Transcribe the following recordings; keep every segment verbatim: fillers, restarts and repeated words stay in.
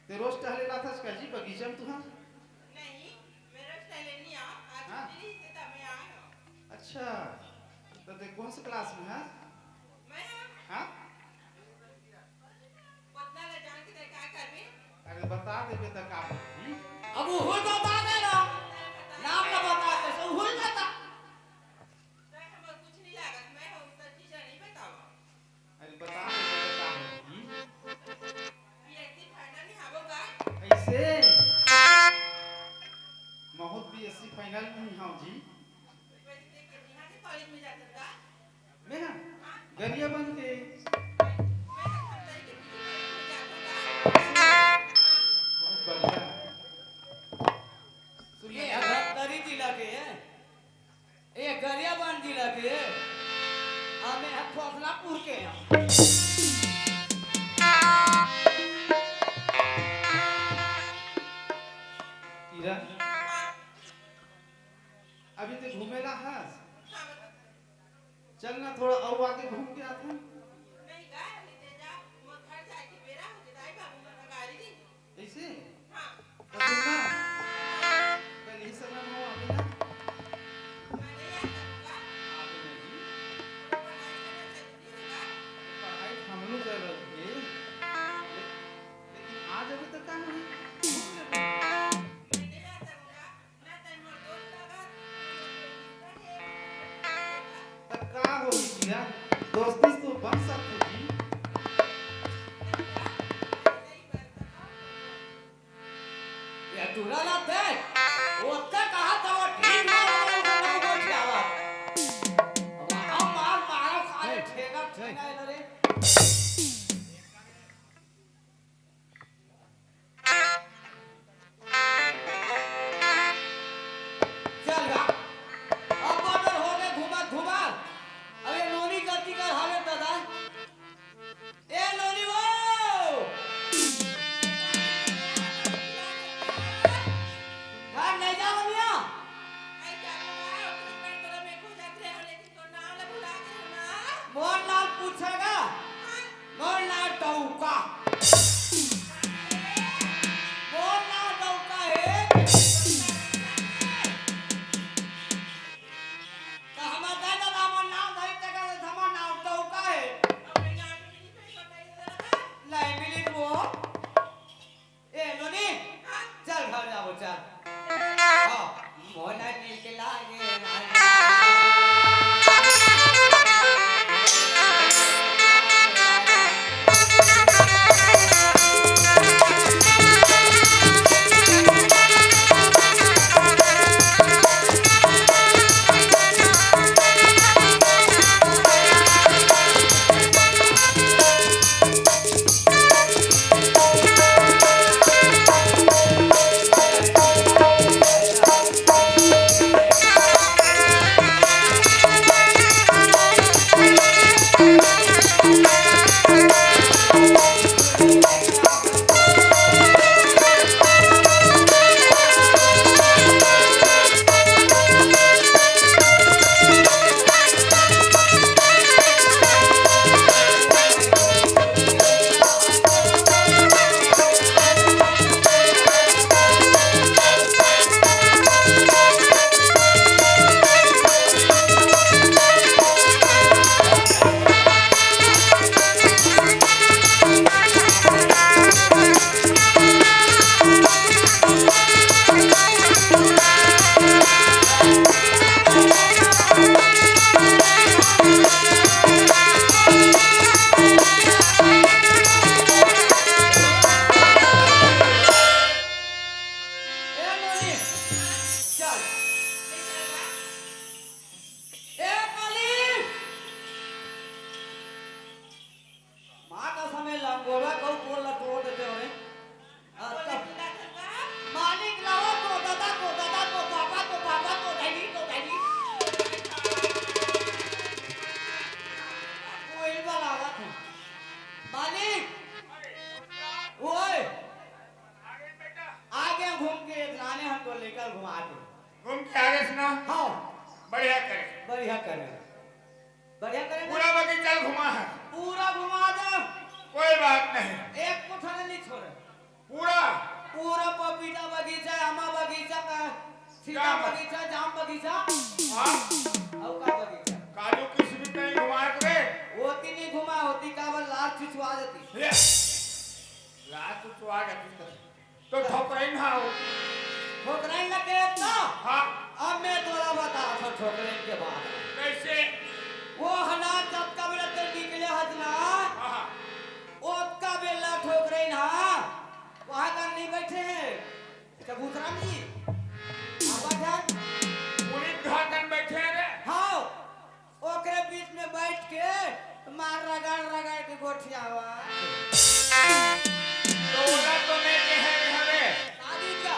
ते रोज टहले लाथस का जी बगीचा में तुहा? नहीं, मैं रोज टहले नहीं आऊँ। आज हाँ। छुट्टी रही से तब मैं आए हूँ। अच्छा, तो ते कौन से क्लास में है? मैं हूँ। हाँ? उतना ले जान के तेरे का करबे? अरे बता देबे त का होही? अब वो हुल बता दे ना। नाम ना बता दे, सब हुल बता। नहीं, हमर कुछ नहीं लागत, मैं हूँ, सब चीजें नहीं बतावा। अरे बता दे, बता दे। हम्म? बीएससी फाइनल में हावो का? ऐसे? महूँ त बीएससी फाइनल में ही हाव जी। वैसे के यहाँ के कॉलेज में जाते का? मैं ना, हाँ? गरियाबंद के। मैं तो खंडई के पीछे कॉलेज में जाते का? बहुत बढ़िया। सुनिए, ये धमतरी जिला के है। ए गरियाबंद जिला के, आ मैं ह खोखलापुर के हंव। किरण, अभी ते घूमे ला हस? चल ना, थोड़ा अउ आगे घूम के आथन। नहीं गा, अभी ते जा, मोर घर जाए के बेरा हो गे, दाई बाबू मन गाड़ी दी। ऐसे? हाँ। तो सुन ना, कल ही समय में हो, अभी ना। मैं नहीं आ सकूंगा। अभी नहीं। पढ़ाई करना जरूरी है ना। पढ़ाई तो हमरो जरूरत है। ले-, लेकिन आज अभी तक का नहीं? घूम ले। मैं नहीं आ सकूंगा। ना तै मोर दोस्त लगा, ना मोर कोई रिश्ता है। त का हो गया? दोस्ती तो बन सकती थी। ये टूरा ला देख, वो ओतका कहा था, वो ठीक मार रहा है, उसको नहीं बोल के आवा। अब हम मार मारो, साले ठेका, ठेका इधर है। चल बा, अब बदर हो गए घुमा घुमा। अब ये नोनी गलती कर हालत दादा। ए नोनी वो, घर नहीं जाओ मिया। मोर नाम पूछेगा, मोर नाम डौका। मोर नाम डौका हे। त हमर दाई ददा मोर नाम धरे तेकर से हमर नाम डौका हे। नहीं मिलिस वो। ए, नोनी, चल घर जाबो, चल। हाँ, मोला निकला ये ना। ए, मालिक! माता समय लंगोरा को बोल ला तोड़ देते हो रे। आ, तब मालिक लावा तो दादा को, दादा को, पापा को, पापा को, धनी को, धनी। कोई बलावा था। मालिक! ओए! आगे घूम के लाने हमको लेकर घुमा दे। घूम के आगे से ना? हाँ। बढ़िया करे। बढ़िया करे। बढ़िया करे ना? पूरा बगीचा घुमा है। पूरा घुमा दे। कोई बात नहीं। एक कोठा नहीं छोड़े। पूरा सीता जाम। बगीचा, जाम बगीचा। हाँ। अउ का बगीचा? काजू किशमिश नहीं घुमाए रे। ओती नहीं घुमा, ओती काबर लार चुचवा जाती। ये। लार चुचवा जाती तो, तो ठोकरइन हा हो। ठोकरइन लगे तो? हाँ। अब मैं तोला बताथंव ठोकरइन के बात। कैसे? वो हना जतका बेला ते निकले हस ना, हाँ, हाँ। ओतका बेला ठोकरइन हा वहाँ कर नहीं बैठे हैं। चबूतरा में? आवा जान। पुलिस घर कन बैठे हैं रे। हाँ, ओकरे बीच में बैठ के मार रगड़ रगड़ के गोठियावा। तो ओला तो मैं कहे रे हवे। शादी का?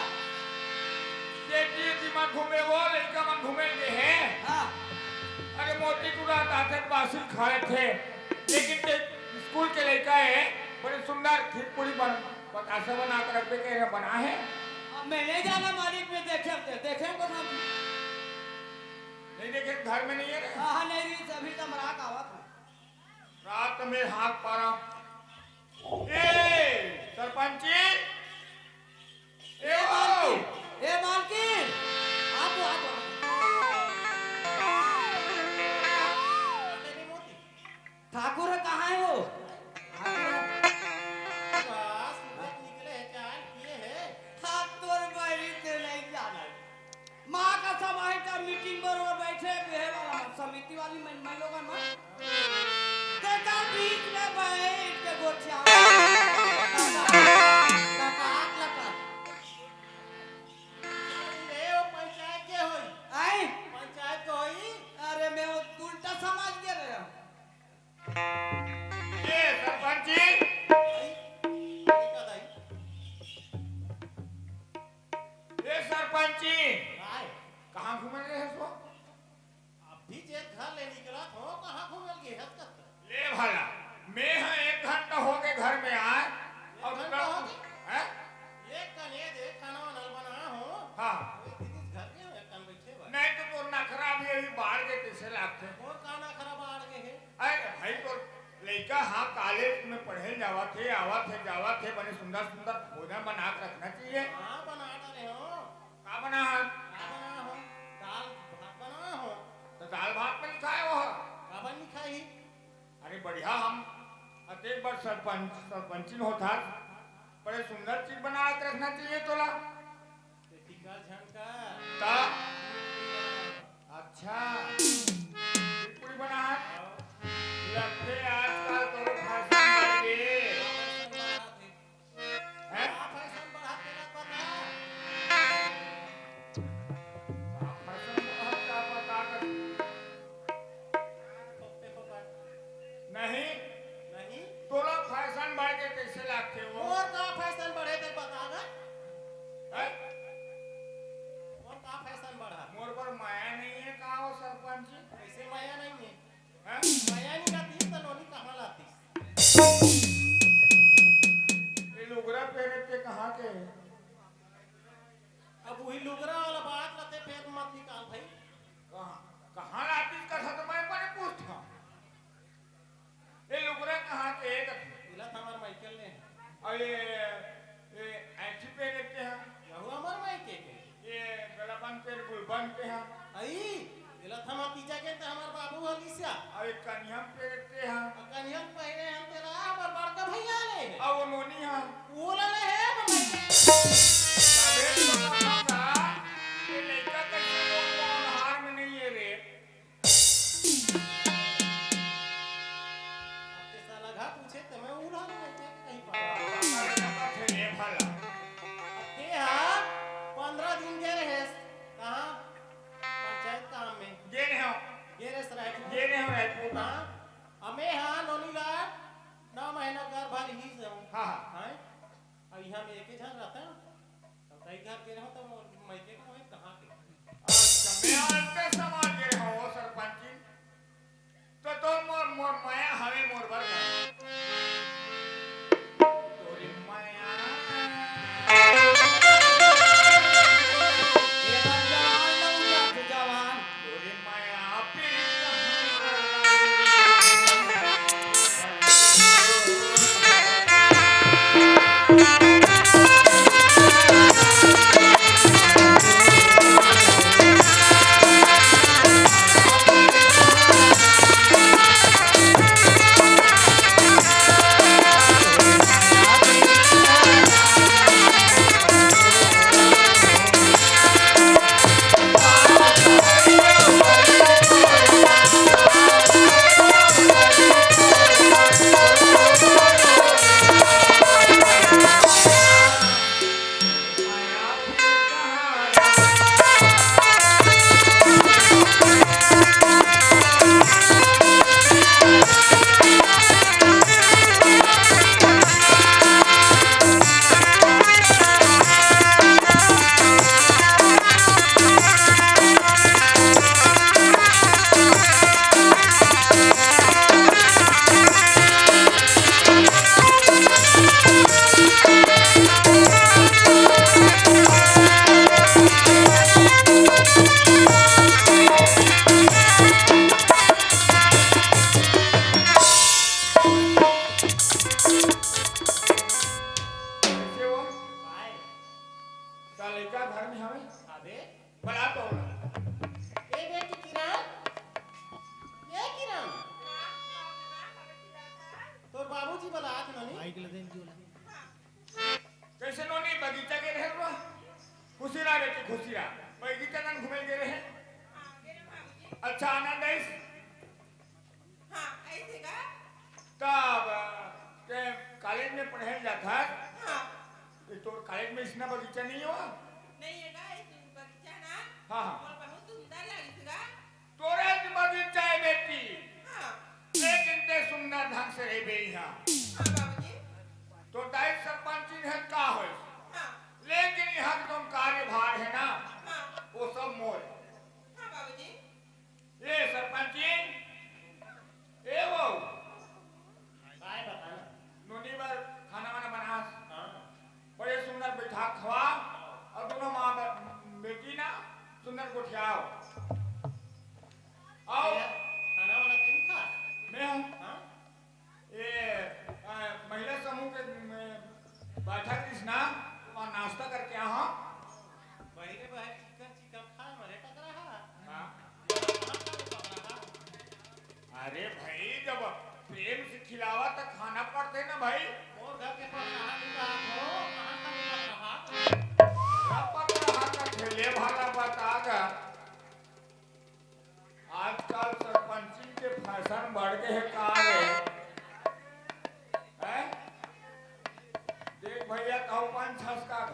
सेती एती मन घूमे वो, लइका मन घूमे गे हे। हाँ। अरे मोती टूरा ताकत बासिल खाए थे, लेकिन ते स्कूल के लइका है, बड़े सुंदर खीर पूरी बन बतासा बना के रखबे के बना है। अब मैं नहीं जाना मालिक, मैं देखे, देखे को था। नहीं देखे, घर में नहीं है रे। हाँ, हाँ, नहीं रही, अभी तो मराक आवत है। रात में हाथ पारा। ए, सरपंची। ए, ए, ओ। मालकिन, ए, मालकिन। आप, आप। ठाकुर ह कहाँ हे वो? ठाकुर ह? बस, उधर निकले हे, चाय पिए हे। हाँ, तोर बहिनी ते नहीं जाना। माँ का समाहिता मीटिंग बर वो बैठे, बेहे वाला मन, समिति वाली मन, मन लोगन मन। तेकर बीच में बैठ के गोठिया। लकात, लकात। अरे, वो पंचायत के होई? आई? पंचायत के होई? अरे, मैं वो उल्टा समाज के रहे हूँ। ए सरपंची। ए सरपंची। काय? कहाँ घूमे रहे हो? अभी जे घर ले निकला थो, कहाँ घूमे गे हस कत? ले भला, मैं ह एक घंटा हो के घर में आए एक और घंटा हो गए? हैं? एक कन ये दे, खाना वाना बना हो। हाँ। अरे दीदी घर में एक कन बैठे बा। नहीं तो तोर नखरा भी अभी बाढ़ के कैसे लागथे? मोर का नखरा बाढ़ के हे? अरे भाई, तो लइका हाँ कॉलेज में पढ़े जावत हे, आवत हे, जावत हे, बने सुंदर सुंदर भोजन बना के रखना चाहिए। हाँ, बना डारे हो। का बना है? का बना हो? दाल भात बना हो। तो दाल भात में नहीं खाए वो। काबर नहीं खाई? अरे बढ़िया, हम अतेक बार सरपंच, सरपंचिन होत हस, बड़े सुंदर चीज बना के रखना चाहिए तोला। ते टिका झनका। ता? अच्छा। पूरी बना है? लगथे आजकल तोरो फैशन बढ़ गे। फैशन बढ़ा थे। हैं? का फैशन बढ़ा तेला पता? का फैशन बढ़ा का पता कर? फोकटे फोकट। नहीं। नहीं? तोला फैशन बढ़ के कैसे लागथे वो? मोर का फैशन बढ़े ते बता गा? हैं? मोर का फैशन बढ़ा? मोर बर मया नहीं है का वो सरपंच? कैसे मया नहीं है? हैं? मया नहीं लाती तो नोनी कहाँ लाती? ये लुगरा पेरे ते कहाँ के? अब वही लुगरा वाला बात लाते फेर मत निकाल भाई। कहाँ, कहाँ लातीस कथा तो मैं बने पूछता। ये लुगरा कहाँ के है कथा? इला था हमार माइकल ने। अरे, ये ऐठी पे रहते हैं। यहू हमार माइके के। ये गलाबंद पे गुलबंद पे हैं। आई, इला था हमार तीजा के ते हमार बाबू हलिसिया। अरे कनिया पे रहते हैं। कनिया पहले हम तेरा हमार बड़का भैया ले। अब वो नोनी है। ओला ले हे मम्मी। अबे तो बताऊंगा, ये लइका कैसे बोल रहा है, हार में नहीं है रे। अब ते साला घा पूछे त मैं उड़ा नहीं, ते कहीं पा। अरे बाबा थे ये भला। अब ते हा पंद्रह दिन गे रहे। कहाँ? पंचायत काम में। गे रहे हो। गे रहे रायपुर। गे रहे हो रायपुर। हाँ। अमे हा नोनी ला नौ महीना घर भर ही से हूँ। हाँ, हाँ। हैं? अब यहाँ में एक ही झन रहता है। अब कई घर के रहो तो मायके के होए कहाँ के? अच्छा, मैं अंतर समाज के रहो सरपंच जी। तो, तो मोर, मोर माया हवे मोर बर का। तोरी माया। ये बन जवान, लौटा तू जवान। तोरी माया। अरे, बला तो। ए बेटी किरण, ए किरण, तोर बाबूजी बलात नोनी। माइक ल दे न। कैसे नोनी, बगीचा गे रहे बा? खुशी रहा बेटी, खुशी रहा। बगीचा कन घूमे गे रहे? अच्छा, आनंद आइस? हाँ, ऐसे का? तब, ते कॉलेज में पढ़े जात हस? हाँ। ये तोर कॉलेज में इसना बगीचा नहीं हो? नहीं है का, ऐसे बगीचा ना? हाँ, हाँ। और बहुत सुंदर लगिस का? तोरे ज बगीचा है बेटी। हाँ। लेकिन ते सुंदर ढंग से रहिबे इहाँ। हाँ, बाबूजी। तोर दाई सरपंचिन है का होइस? हाँ। लेकिन इहाँ के जौन कार्यभार है ना, हाँ। वो सब मोर। हाँ, बाबूजी। ए सरपंचिन, ए वो। काय बता ना? नोनी बर खाना वाना बनास। हाँ। बड़े सुंदर बैठा खवा, अउ दोनों माँ बे-, बेटी ना सुंदर गोठियाव। आओ। भैया, खाना वाना तू खा? मैं हूँ। हाँ? ये, अ, महिला समूह के, म, बैठक रहिस ना, वहाँ नाश्ता करके आहा। बहिरे बहर चिकन चिकन खाए मरे टकरा हा। हाँ। कहाँ खाए टकरा हा? अरे भाई, जब प्रेम से खिलावा त खाना पड़थे ना भाई। मोर घर के पास कहाँ नहीं रहा हो, कहाँ खाए टकरा हा? रपट रहा त ठेले भला बता गा। आजकल सरपंचिन के फैशन बढ़ गे हे का रे? हैं? देख भैया, कहूँ पान छसका गा।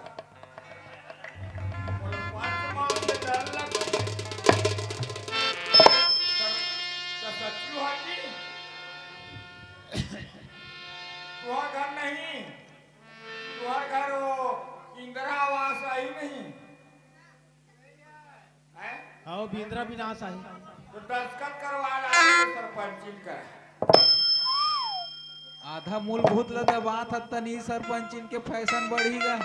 बोले, "पान के मार से डर लगथे।" त, त सच्ची हो जी? तुहार घर नहीं, तुहार घर वो इंदिरा आवास आई नहीं। हैं? आओ, बिंद्रा विनाश आही। तो दस्तखत करवा ला सरपंचिन का। आधा मूलभूत ल दबात हत तनी सरपंचिन के फैशन बढ़ी गा।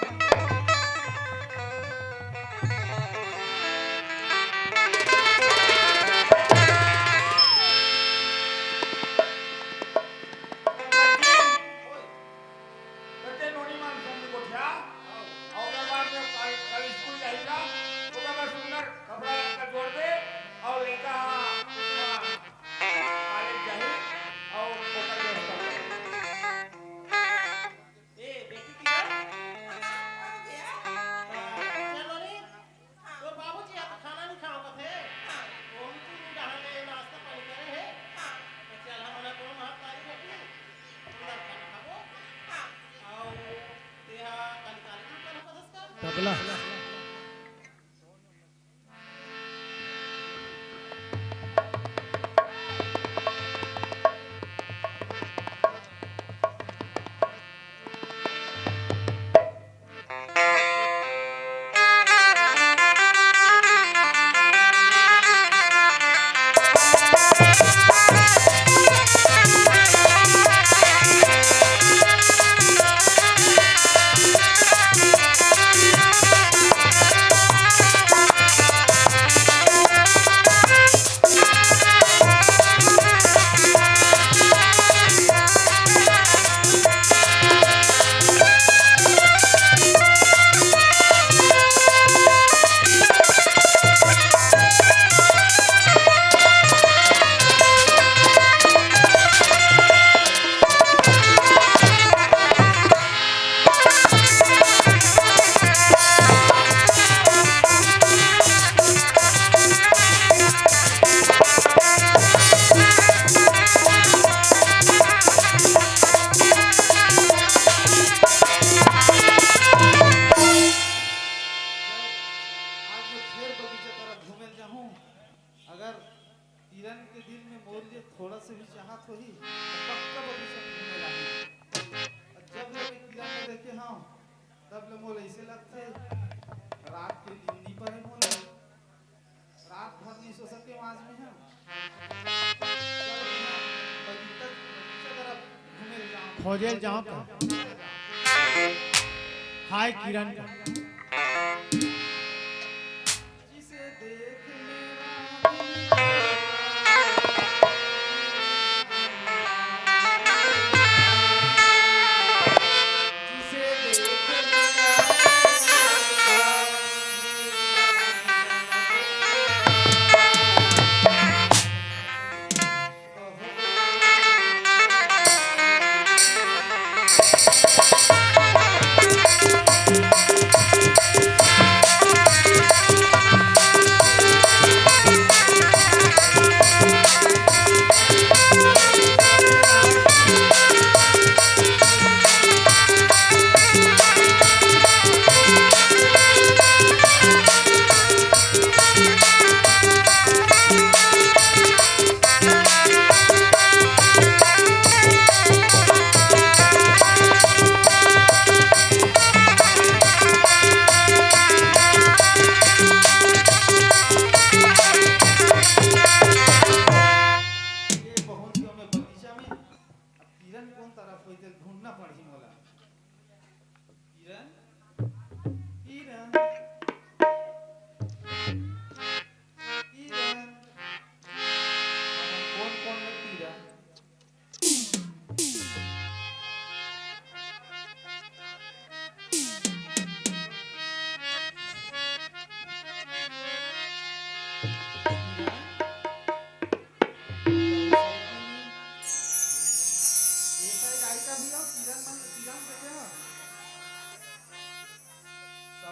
त ते नोनी मन संग गोठिया, अउ ओकर बाद में कल, कल स्कूल जाही का, ओकर बाद सुंदर कपड़ा लत्ता जोड़ दे, अउ लइका ह, ह, कॉलेज जाही, अउ ओकर व्यवस्था कर। ए, बेटी की रे? हाँ, हाँ, आ गया। हाँ, चलो रे। तोर बाबूजी ह तो खाना नहीं खाओ कथे। हाँ। वो भी तू डहान ले नाश्ता पानी करे हे। हाँ। तो चल, हमन दोनों हाथ तारी रखी। अंदर खाना खाबो। हाँ। अउ तेहा कल तारी नहीं कर सकस का? तबला। आज मैं फेर बगीचा तरफ घूमे ल जाहूँ। अगर किरण के दिल में मोर लिए थोड़ा से भी चाहत होही, त पक्का बगीचा में घूमे ल आही। अउ जब ले मैं किरण ला देखे हंव, तब ले मोला अइसे लगथे, रात के नींद नइ परे मोला। रात भर नइ सो सके आज मैं ह। चल, मैं ह बगीचा, बगीचा तरफ घूमे ल जाहूँ। खोजे ल जाहूँ का? हाय किरण का। जिसे देख मेरा दिल जिसे देख मेरा दिल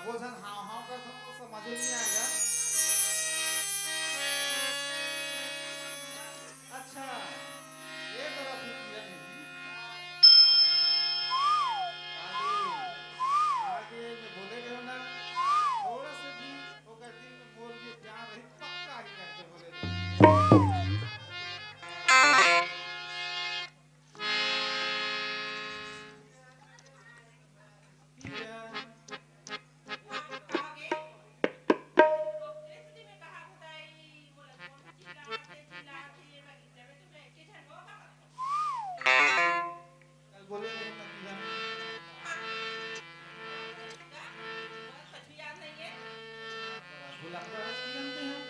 वो झन हाव हाव करथन, वो समझ में नहीं आएगा। अच्छा, ये तरफ ही किरण है जी। आगे, आगे मैं बोले गए ना, थोड़ा से भी ओकर दिल में मोर लिए प्यार रही, पक्का ही करके बोले। कल बोले रहे ना किरण। भुला कर आज किरण दे हैं।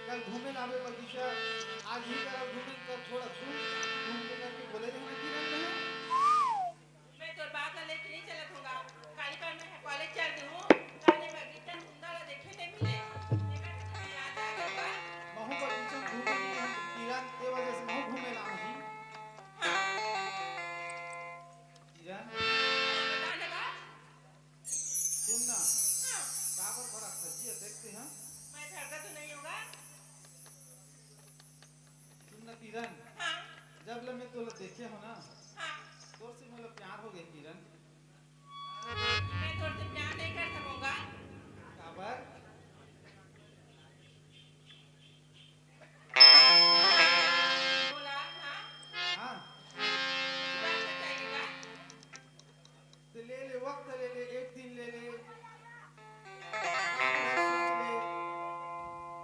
कल घूमे लावे बगीचा, आज ही कल घूमे, कल थोड़ा दूर घूम के करके बोले रहे ना किरण दे हैं। मैं तोर बात ला लेके नहीं चलत होगा। काली पर मैं कॉलेज चल दूँ, काली बगीचा कुंदा ला देखे नहीं मिले। महू बगीचा घूमे नहीं हम किरण, ते वजह से महू घूमे ना ही। हाँ। किरण। बता ना का? सुन ना। हाँ। काबर बड़ा खजिया देखते हैं? मैं धड़का तो नहीं होगा? सुन ना किरण। हाँ। जब ले मैं तोला देखे हो ना, हाँ। तोर से मोला प्यार हो गए किरण। मैं तोर से प्यार नहीं कर सकूंगा। काबर? बोला, हाँ? हाँ। विश्वास कर जाएगा। ते ले ले, वक्त ले ले, एक दिन ले ले, रात भर सोच ले,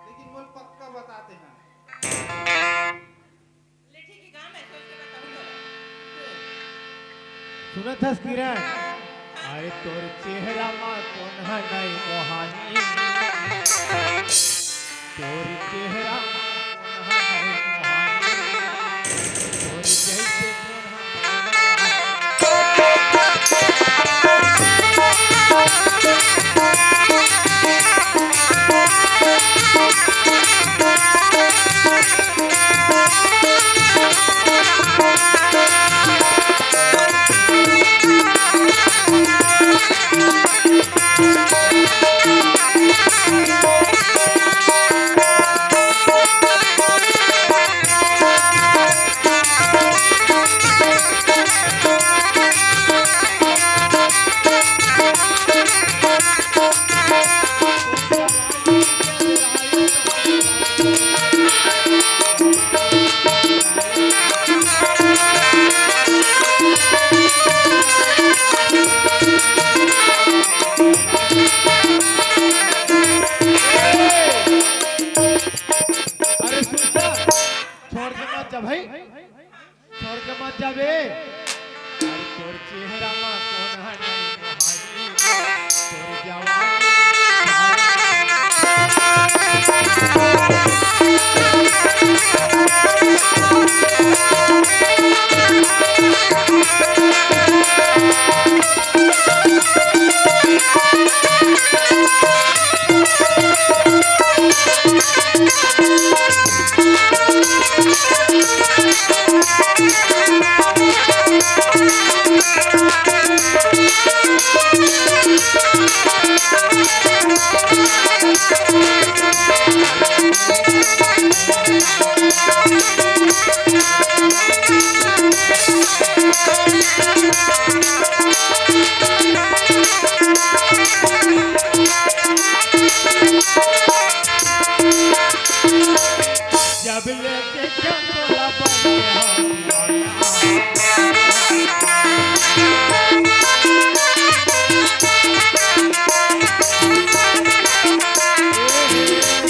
लेकिन मोला पक्का बता देना। ले ठीक है, मैं सोच के बताऊँ तोला। सुनत हस किरण? अरे तोर चेहरा मा कोन ह नहीं मोहानी, तोर चेहरा मा कोन ह नहीं मोहानी, तोर जैसे कोन ह। अरे सुन ना, छोड़ के मत जा भाई, छोड़ के मत जाबे। अरे तोर चेहरा मा कोन ह नहीं मोहानी, तोर जवानी। जब लेके चंदोला बन के हम दीवाना।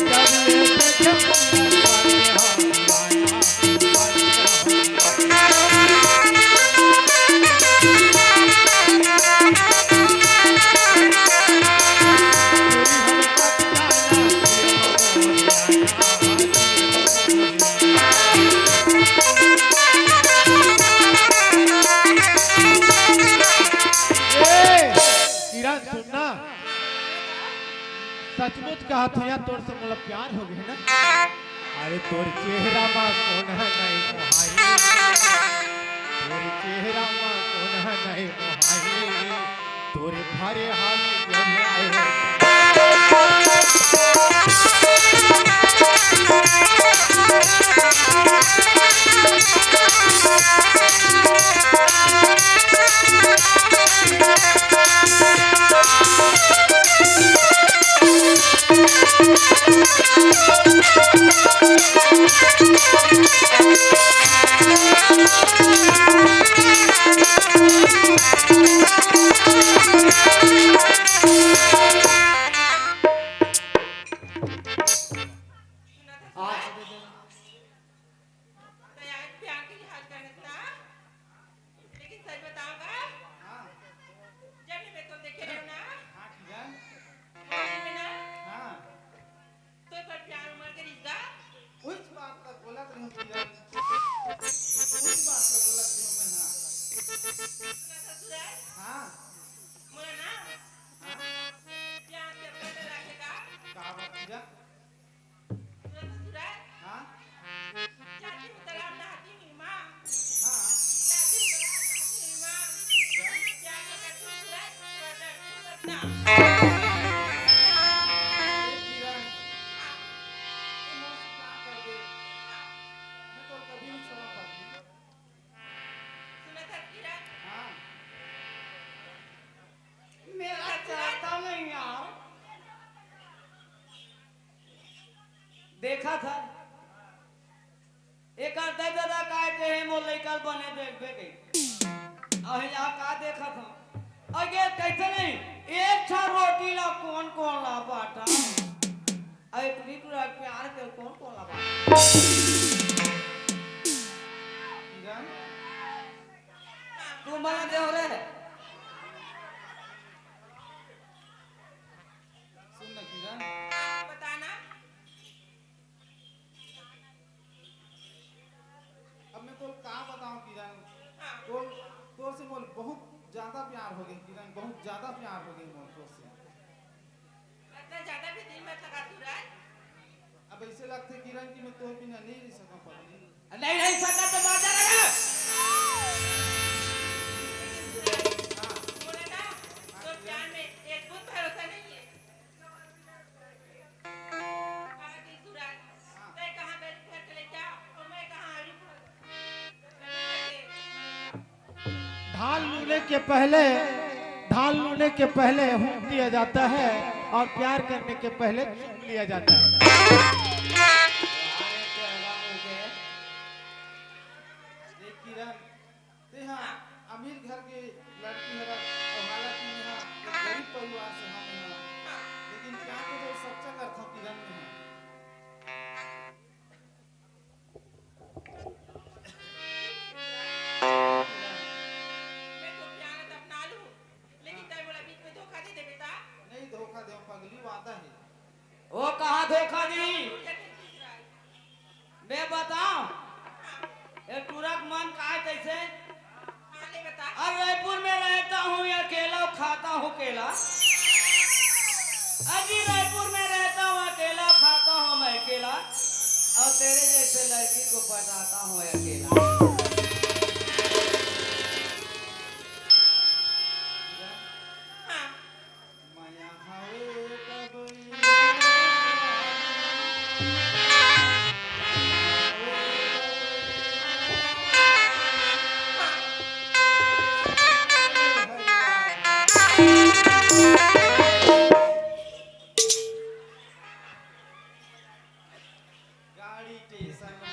जब लेके चंदोला बन के हम दीवाना। ए, किरण, सुन ना। सचमुच कहत हो या, तोर से मोला प्यार हो गए ना। अरे तोर चेहरा मा कोन ह नहीं मोहाई, तोर चेहरा मा कोन ह नहीं मोहाई, तोर भरे हाल जब आए। बने देखबे कही। अहे, यहाँ का देखत हव? अगे, कैसे नहीं? एक ठा रोटी ला कोन कोन ला बांटा? अरे, टुरी टुरा प्यार के कोन कोन ला बांटा? किरण? तू मना दे हो रे। सुन ना, किरण। बताना। अब मैं तोर का बताऊं किरण? हाँ। तोर, तोर से मोर बहुत ज्यादा प्यार हो गए किरण, बहुत ज्यादा प्यार हो गए मोर तोर से। इतना ज्यादा भी दिल मत लगा सूरज। अब ऐसे लगथे किरण कि मैं तोर बिना नहीं रह सकूं पत्नी। नहीं रह सकत तो मर जा रे। हाँ। बोले ना, तोर प्यार में एक बुत भरोसा नहीं है। धान लूने के पहले, धान लूने के पहले हूक दिया जाता है और प्यार करने के पहले चूम लिया जाता है। देख किरण, तेहा अमीर घर के लड़की हरस, अउ हालांकि मेहा एक गरीब परिवार से हंव मेहा, लेकिन प्यार के तो सच्चा करथंव किरण मेहा। मैं तो प्यार अपना लूं, लेकिन तै मोला बीच में धोखा दे दे बेटा। नहीं धोखा दे पगली, वादा है। ओ कहाँ धोखा दी? मैं बताऊं, ए टुरा के मन का है कैसे? हाँ, ले बता। अब रायपुर में रहता हूँ अकेला, खाता हूँ केला। अजी रायपुर में रहता हूँ अकेला, खाता हूँ मैं केला। और तेरे जैसे लड़की को पटाता हूँ अकेला। हाँ। गाड़ी स्टेशन म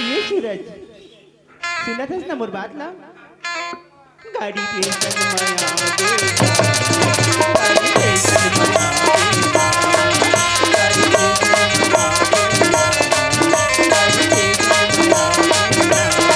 ये सूरज, सुनत हस ना मोर बात ला? गाड़ी के संग माया दे, गाड़ी के संग माया दे, गाड़ी के संग माया दे, गाड़ी के संग माया दे।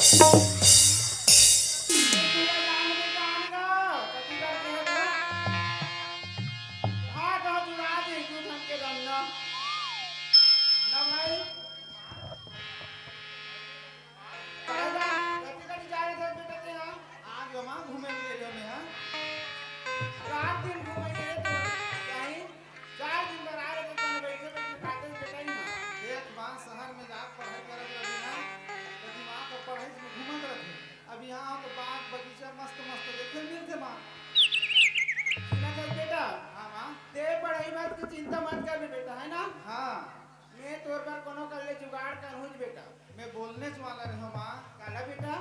कति करके हे तू? हाथ हाथ जुड़ा दे, तू धन के धन ना। ना भाई। कहाँ जा? कति कति जा रहे थे बेटा तें, हाँ? आ गयो माँ, घूमे के लिए मैं, हाँ? रात दिन घूमे के लिए तो कहीं चार दिन बर आ रहे थे, तने बैठे बैठे खाते बेटा ही ना। देख माँ, शहर में जाके पढ़ाई करत रही ना, तो दिमाग और पढ़ाई में घूमत रहते। अब यहाँ तो बाग बगीचा मस्त मस्त देखे मिलते माँ। सुना था बेटा? हाँ माँ। ते पढ़ाई बात की चिंता मत कर बेटा, है ना? हाँ। मैं तोर बर कोनो कर ले जुगाड़ करहूँ बेटा। मैं बोलने वाला रहे माँ। काला बेटा?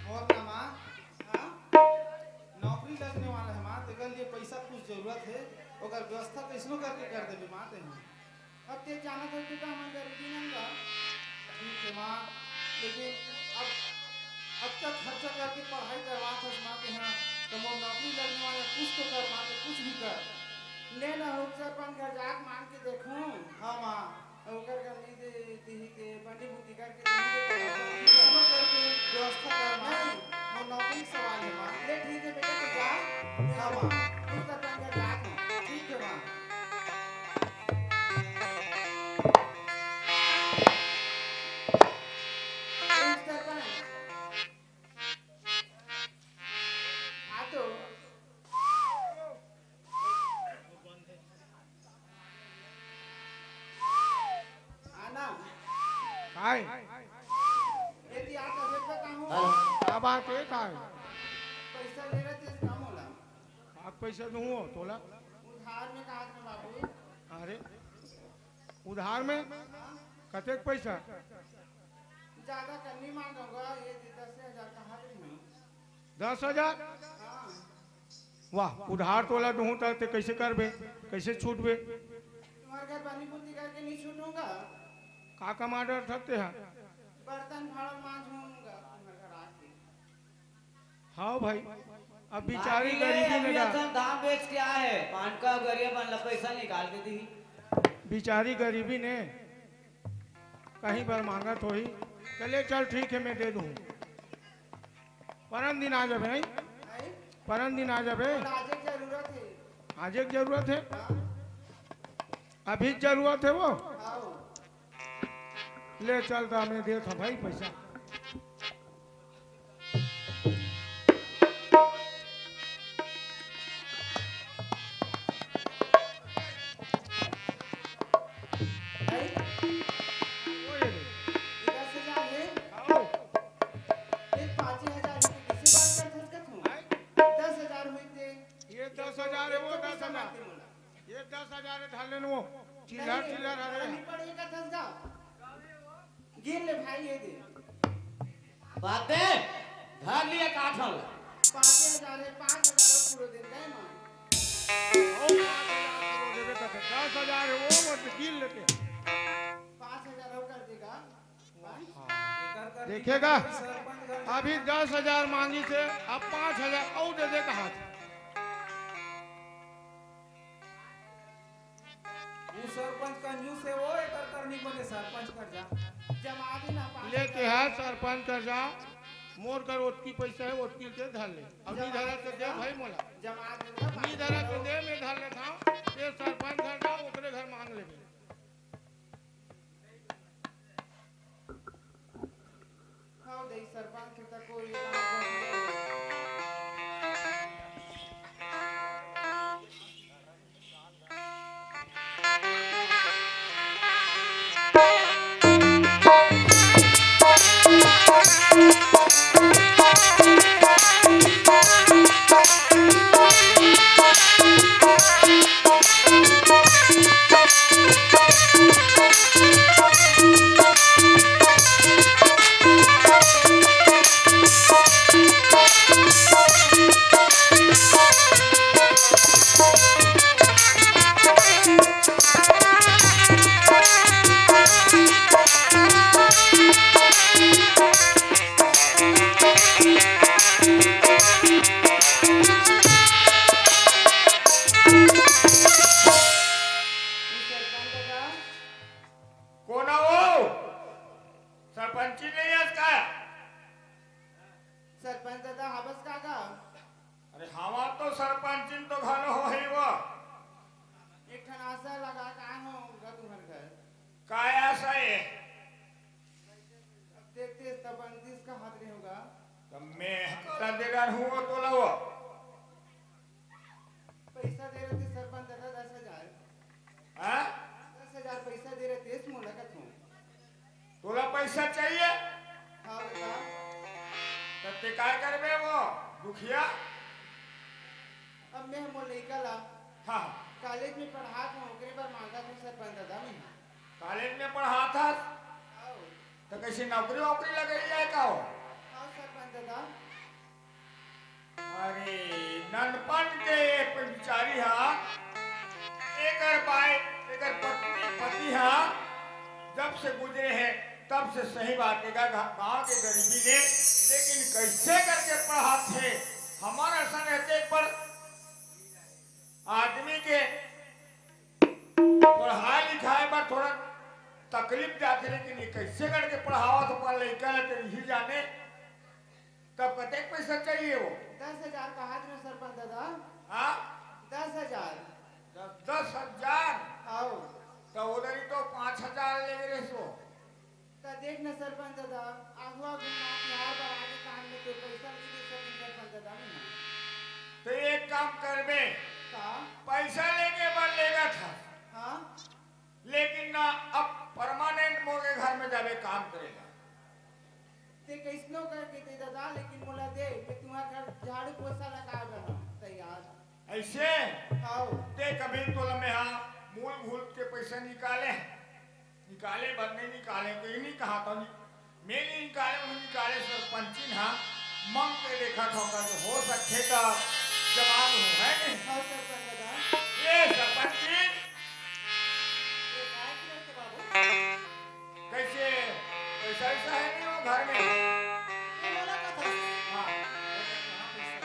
मोर ना माँ, हाँ? नौकरी लगने वाला है माँ, तेकर लिए पैसा कुछ जरूरत है, ओकर व्यवस्था कैसनो करके कर देबे माँ तें। अब ते जानत हो बेटा, हमन गरीबी नंगा। ठीक है माँ, लेकिन अब अतना खर्चा करके पढ़ाई करवात हस माँ तें, तो मोर नौकरी लगने वाला, कुछ तो कर माँ तें, कुछ भी कर। ले ना हो सरपंच घर जाके मांग के देखूं। हाँ माँ। ओकर कर नहीं दे, तिही के बनी बुद्धि करके तिही के कैसनो करके व्यवस्था कर माँ। नहीं। मोर नौकरी के सवाल है माँ। ले ठीक है बेटा, तू जा। हाँ माँ। तू सरपंच घर जाके। ठीक है माँ। सरपंच। हाँ तो। आना। काय? यदि आप अजब का हूँ। हाँ। का बात है, काय? पैसा ले रहे थे, काम होला। आप पैसा दूँ हो, तोला? उधार में कहा था बाबू। अरे, उधार में? हाँ। कतेक पैसा? ज्यादा कर नहीं मांगूंगा, ये दस हजार कहा था मैं। दस हजार? हाँ। वाह, उधार तोला दूँ त ते कैसे करबे, कैसे छूटबे? तुम्हारे घर पानी पूर्ति करके नहीं छूटूंगा। का कमाडर थकते हैं? बर्तन भाड़ा मांजूंगा तुम्हारे घर आके। हाँ भाई, अब बिचारी भाभी, गरीबी अभी में गा। असन धान बेच के आए हैं, पान का गरिया बन ला पैसा निकाल के दी। बिचारी गरीबी ने कहीं पर मांगत होही, चले चल ठीक है, मैं दे दूँ। परन दिन आ जाबे, नहीं? नहीं। परन दिन आ जाबे। आज एक जरूरत है। आज एक जरूरत है? हाँ। अभी जरूरत है वो? हाँ। ले चल, तो मैं देत हूँ भाई पैसा। भाई, वो ये ले। ये दस हजार है। आओ। ये पाँच हजार है, किसी बात कर सकत हूँ? भाई। दस हजार हुई थे। ये दस हजार है, वो ये तो दस हजार। पैसा मांगते मोला। ये दस हजार है, धर लेन वो। चिल्लर, नहीं, चिल्लर हरे। नहीं पड़ेगा दस हजार। गिन ले भाई, ये दे। बात दे, धर लिया काठल। पाँच हजार है, पाँच हजार और पूरे दिन का है मां। ओ, पाँच हजार पूरे देबे तो दस हजार है, वो मत गिन लेते। पाँच हजार और कर देगा। हाँ। देखेगा, अभी दस हजार मांगी से, अब पाँच हजार और दे देगा हाथ। वो सरपंच कंजूस है, वो एकर करनी बने सरपंच कर जा। जमा दे ना पाँच हजार। लेके है सरपंच कर जा, मोर कर ओतकी पैसा है, ओतकी के धर ले। अब नहीं धरा तो दे भाई मोला। जमा दे ना नहीं धरा तो दे, मैं धर लेता हूँ। ये सरपंच घर जा, ओकरे घर मांग लेबे। हव दई, सरपंच के तको ये बात बने। पैसा चाहिए? हाँ बेटा। तब ते काय करबे वो दुखिया? अब मैं मोर लइका ला हाँ। कॉलेज में पढ़ात हूँ, ओकरे बर मांगत हूँ सरपंच दादा मैं। कॉलेज में पढ़ात हस? हाँ। तो कैसे नौकरी वोकरी लगे जाए का हो? हाँ सरपंच दादा। अरे, ननपन के ये बिचारी हा, एकर बाई, एकर पत्नी, पति हा, जब से गुजरे हे, तब से सही बात हे, गा-, गांव के गरीबी ने, लेकिन कैसे करके पढ़ात हे, हमारा संग रहते एक बार आदमी के पढ़ाई लिखाई बर थोड़ा तकलीफ जाथे, लेकिन ये कैसे करके पढ़ावत हे अपन लइका ला, तो यही जाने। तब कतेक पैसा चाहिए वो? दस हजार कहा था सरपंच दादा। हाँ? दस हजार। दस, दस हजार? आओ। तो उधर ही तो पाँच हजार लेगे रहिस वो। तो देख न सरपंच दादा, आगुआ घूमना तिहार बर आगे काम में तो पैसा नहीं दे सके सरपंच दादा मैं। तो एक काम करबे। का? पैसा लेके बर लेगा था। हाँ? लेकिन ना, अब परमानेंट मोर के घर में जाबे काम करे ला। ते कइसनो करके दे दादा, लेकिन मोला दे, मैं तुम्हार घर झाड़ू पोछा लगाए बर हूँ तैयार। ऐसे? हाँ। ते कभी तोला मैं हा मूल भूत के पैसा निकाले, निकाले बर नहीं निकाले, तो ये नहीं कहा था, नहीं। मैं नहीं निकाले, वो निकाले, सरपंचिन हा मंग के देखा था, का जो हो सके तो जवाब हो, है नहीं? हाँ, सरपंच दादा। ये सरपंचिन। ये काय किया के बाबू? कैसे? पैसा वैसा है नहीं वो घर में? ये वाला का था। हाँ। कहाँ पैसा है?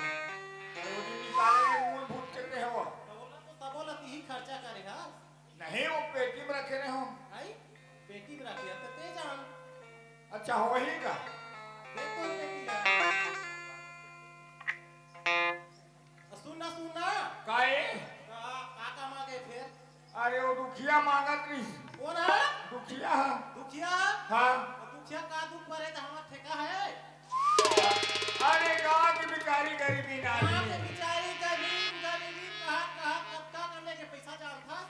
अरे वो दिन निकाले, मूल भूत चलते हैं वो। तो बोला तो तब बोला कि ही खर्चा करे, हाँ? नहीं, वो पेटी में रखे रहे हो। आई? पेटी में रखे, तो ते जान। अच्छा, हो ही का? देख तो पेटी ला। सुन ना, सुन ना। का ए? का, का काम आ गए फिर? अरे, वो दुखिया मांगत रहिस। कौन है? दुखिया। दुखिया? हाँ। और दुखिया का दुख परे तो हमार ठेका है? अरे, गाँव की बेचारी गरीबी ना गाँव आदमी। के बेचारी गरीब, गरीबी कहा, कहा, कब का करने के पैसा जानता?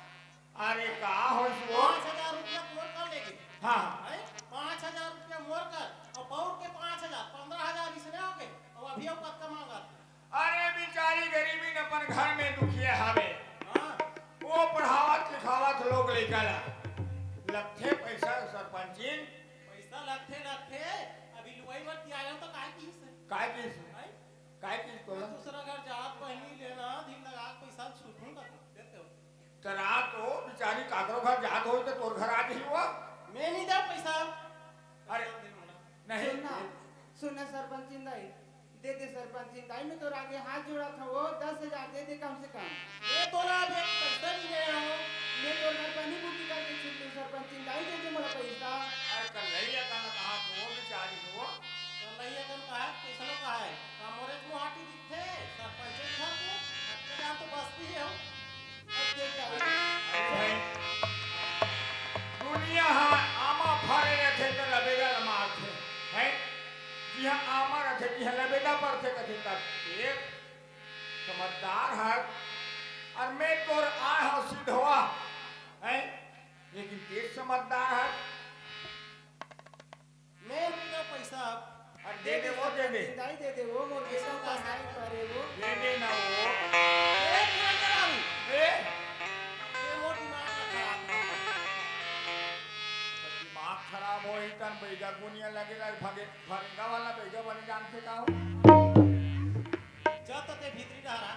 अरे, का होइस वो? पाँच हजार रुपया तोर कर लेगे। हाँ। हैं? पाँच हजार रुपया मोर कर, और बउर के पाँच हजार, पन्द्रह हजार इसने हो गए, और अभी वो कतका मांगत हे? अरे, बिचारी गरीबी न अपन घर में दुखिया हावे। हाँ। वो पढ़ावत लिखावत लोग लइका ला। लगथे पैसा सरपंचिन। पैसा लगथे, लगथे। अभी लुवई बर तियार हो तो काय किहिस? काय किहिस? हैं? काय किहिस तोला? दूसरा घर जात बहिनी लेना, दिन लगा के पैसा छूटूं का देते हो। त रात हो, बिचारी काकरो घर जात होई त तोर घर आ जही वो। मैं नहीं दे पैसा। अरे, नहीं। सुन ना, सुन ना सरपंचिन दाई, दे दे सरपंचिन दाई, मैं तोर आगे हाथ जोड़त हूँ, वो दस हजार दे दे कम से कम। मैं तोला अभी एक पैसा नहीं दे रहा हूँ। मैं तोर घर पानी बूटी करके छूट लूँ सरपंचिन दाई, दे दे मोला पैसा। अरे कल नहीं आता ना कहा वो बिचारी हो। कल नहीं आता ना कहा, कैसनो कहा है? का मोरे मुहाटी दिखथे, सरपंच के घर के, अपने गाँव तो बस्ती है हो। अरे भाई, दुनिया हा आमा फरे रथे त लबेदा ल मारथे, हैं? जिहा आमा रथे, तिहा लबेदा परथे कथे तब एक समझदार है। और मैं तोर आय हव सिधवा, हैं? लेकिन तेज समझदार है। मैं उनका पैसा अब अरे दे दे, वो दे दे। दाई दे दे, वो मोर पैसा का नहीं करे वो। दे दे ना वो। ए, तुरंत करा अभी। ए? ये मोर दिमाग का खराब है। दिमाग खराब होई तन बैगा गुनिया लगे लग भागे, फरेंगा वाला बैगा बने जानते का हो? जा तो ते भीतरी डहरा।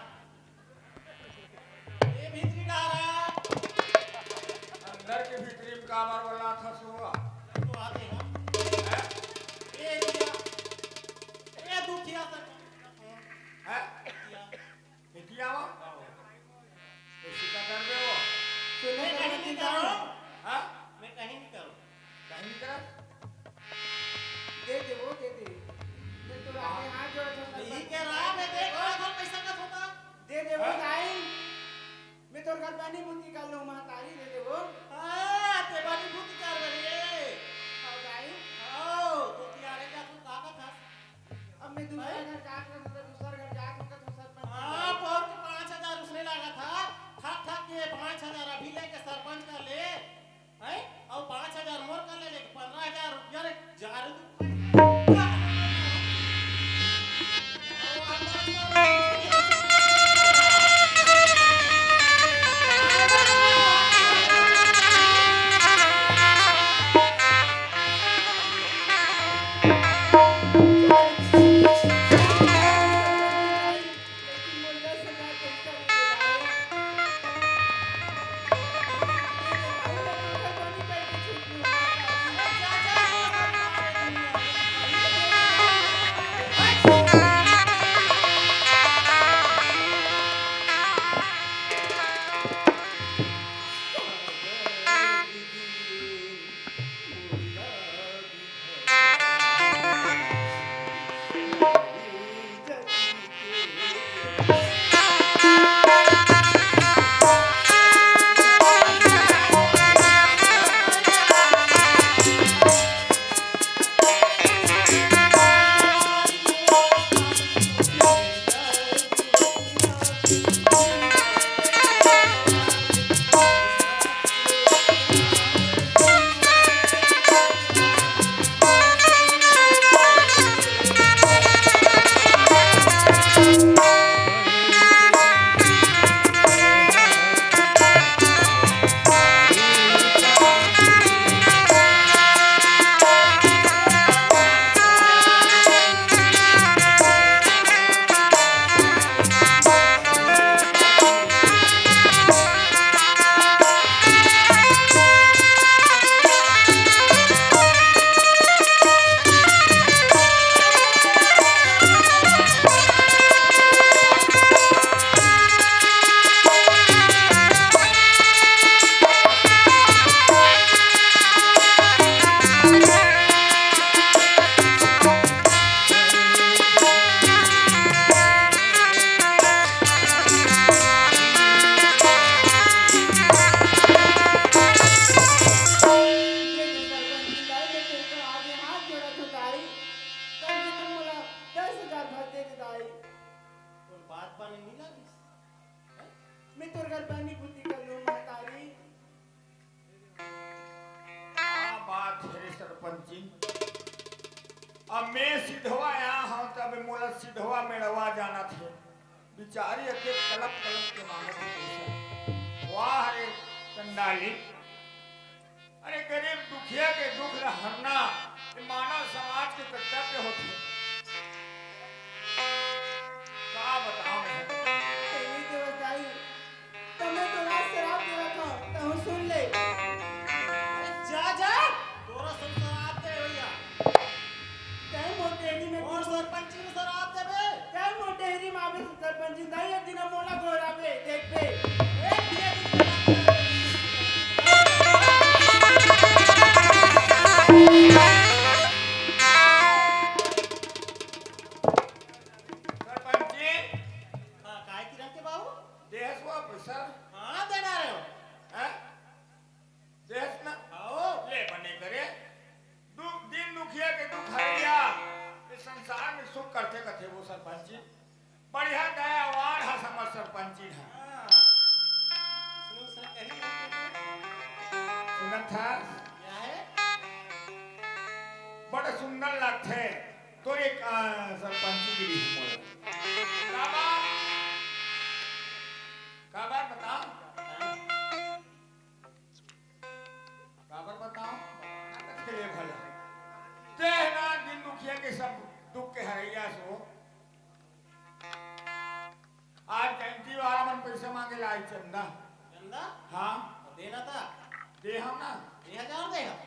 ए भीतरी डहरा। अंदर के भीतरी में काबर बोला था सुआ? तो आते हैं। हैं? ए दुखिया। ए दुखिया सर। हैं? दुखिया। दुखिया वो? कैसी का कर रहे हो? सुनो, मैं कहीं नहीं करो। हाँ? मैं कहीं नहीं करो। कहीं नहीं करो? दे दे, वो दे दे। मैं तो आगे हाथ जोड़ के यही कह रहा, मैं देख रहा था पैसा का होता। दे दे वो दाई। मैं तोर घर पानी बूटी कर लूँ, महतारी दे दे वो। हाँ, ते पानी बूटी कर बने। आओ दाई। आओ, तो तियारे जा तू का का था? अब मैं दूसरा घर जात हूँ, तो दूसरा घर जात हूँ, तो सरपंच हाँ, पौर के पाँच हजार उसने लागा था। ठक ठक के पाँच हजार अभी लेके सरपंच कर ले। अब मैं सिधवा आया हूँ, तब मोला सिधवा मेड़वा जाना थे। बिचारी अतेक तलप तलप के मांगत हे पइसा। वाह रे चंडाली, अरे गरीब दुखिया के दुख ल हरना, ये मानव समाज के कर्तव्य होथे। का बताओं मैं? तेरी देवताई, त मैं तोला श्राप देवत हंव, तहूं सुन ले। अरे जा, जा। तोला सब श्राप दे भैया। तैं मोर डेहरी में और सरपंची में श्राप देबे। तैं मोर डेहरी में आबे सरपंची, दाई एक दिन मोला गोहराबे, देखबे। ए, ये दिन सरपंची। हाँ, काय किरण के बाबू? देहस वो पैसा? हाँ, देना रहे हो। हैं? देहस ना? आओ। ले बने करे। दुख, दिन दुखिया के दुख हरइया, ये संसार में सुख करथे कथे वो सरपंची। बढ़िया दयावान हस हमर सरपंची ह। हाँ। सुनो, सुनो, कहीं नहीं सुनो। सुनत हस? क्या है? बड़ा सुंदर लगथे तोर एक, आ, सरपंची गिरी मोला। काबर? काबर बताओ? काबर बताओ? तेरे भला। तेहना दिन दुखिया के सब दुख के हरइया सो। आज जयंती वाला मन पैसा मांगे ला आय चंदा। चंदा? हाँ। तो देना था। दे हम ना। दे हजार दे हम।